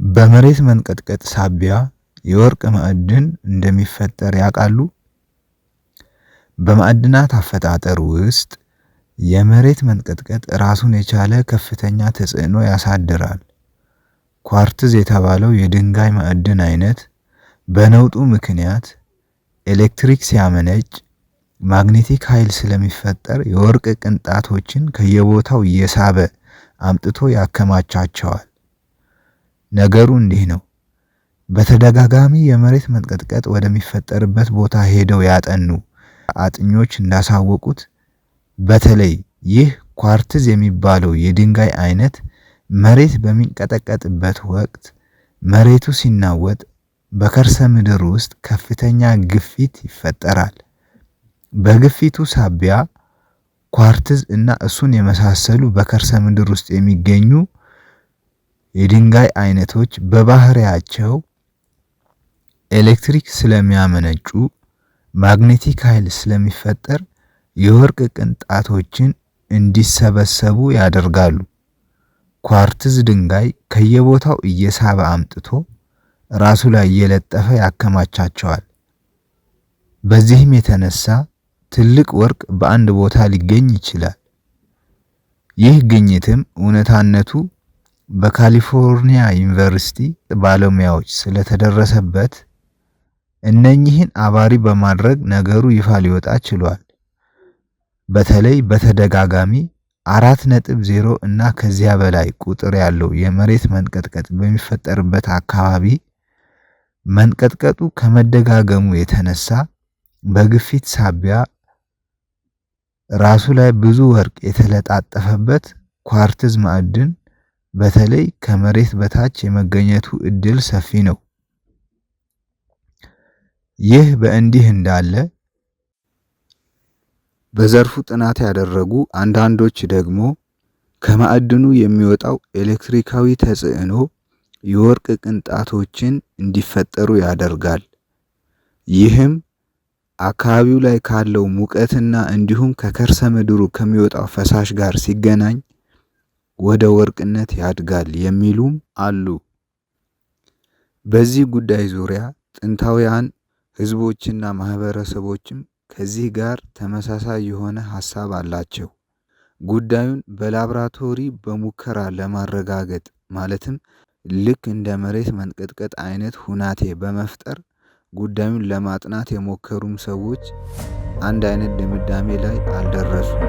በመሬት መንቀጥቀጥ ሳቢያ የወርቅ ማዕድን እንደሚፈጠር ያውቃሉ? በማዕድናት አፈጣጠር ውስጥ የመሬት መንቀጥቀጥ ራሱን የቻለ ከፍተኛ ተጽዕኖ ያሳድራል። ኳርትዝ የተባለው የድንጋይ ማዕድን አይነት በነውጡ ምክንያት ኤሌክትሪክ ሲያመነጭ ማግኔቲክ ኃይል ስለሚፈጠር የወርቅ ቅንጣቶችን ከየቦታው እየሳበ አምጥቶ ያከማቻቸዋል። ነገሩ እንዲህ ነው። በተደጋጋሚ የመሬት መንቀጥቀጥ ወደሚፈጠርበት ቦታ ሄደው ያጠኑ አጥኞች እንዳሳወቁት፣ በተለይ ይህ ኳርትዝ የሚባለው የድንጋይ አይነት መሬት በሚንቀጠቀጥበት ወቅት መሬቱ ሲናወጥ በከርሰ ምድር ውስጥ ከፍተኛ ግፊት ይፈጠራል። በግፊቱ ሳቢያ ኳርትዝ እና እሱን የመሳሰሉ በከርሰ ምድር ውስጥ የሚገኙ የድንጋይ አይነቶች በባህሪያቸው ኤሌክትሪክ ስለሚያመነጩ ማግኔቲክ ኃይል ስለሚፈጠር የወርቅ ቅንጣቶችን እንዲሰበሰቡ ያደርጋሉ። ኳርትዝ ድንጋይ ከየቦታው እየሳበ አምጥቶ ራሱ ላይ እየለጠፈ ያከማቻቸዋል። በዚህም የተነሳ ትልቅ ወርቅ በአንድ ቦታ ሊገኝ ይችላል። ይህ ግኝትም እውነታነቱ በካሊፎርኒያ ዩኒቨርሲቲ ባለሙያዎች ስለተደረሰበት እነኚህን አባሪ በማድረግ ነገሩ ይፋ ሊወጣ ችሏል። በተለይ በተደጋጋሚ 4.0 እና ከዚያ በላይ ቁጥር ያለው የመሬት መንቀጥቀጥ በሚፈጠርበት አካባቢ መንቀጥቀጡ ከመደጋገሙ የተነሳ በግፊት ሳቢያ ራሱ ላይ ብዙ ወርቅ የተለጣጠፈበት ኳርትዝ ማዕድን በተለይ ከመሬት በታች የመገኘቱ እድል ሰፊ ነው። ይህ በእንዲህ እንዳለ፣ በዘርፉ ጥናት ያደረጉ አንዳንዶች ደግሞ ከማዕድኑ የሚወጣው ኤሌክትሪካዊ ተጽዕኖ የወርቅ ቅንጣቶችን እንዲፈጠሩ ያደርጋል። ይህም አካባቢው ላይ ካለው ሙቀትና እንዲሁም ከከርሰ ምድሩ ከሚወጣው ፈሳሽ ጋር ሲገናኝ ወደ ወርቅነት ያድጋል የሚሉም አሉ። በዚህ ጉዳይ ዙሪያ ጥንታውያን ህዝቦችና ማህበረሰቦችም ከዚህ ጋር ተመሳሳይ የሆነ ሀሳብ አላቸው። ጉዳዩን በላብራቶሪ በሙከራ ለማረጋገጥ፣ ማለትም ልክ እንደ መሬት መንቀጥቀጥ አይነት ሁናቴ በመፍጠር ጉዳዩን ለማጥናት የሞከሩም ሰዎች አንድ አይነት ድምዳሜ ላይ አልደረሱም።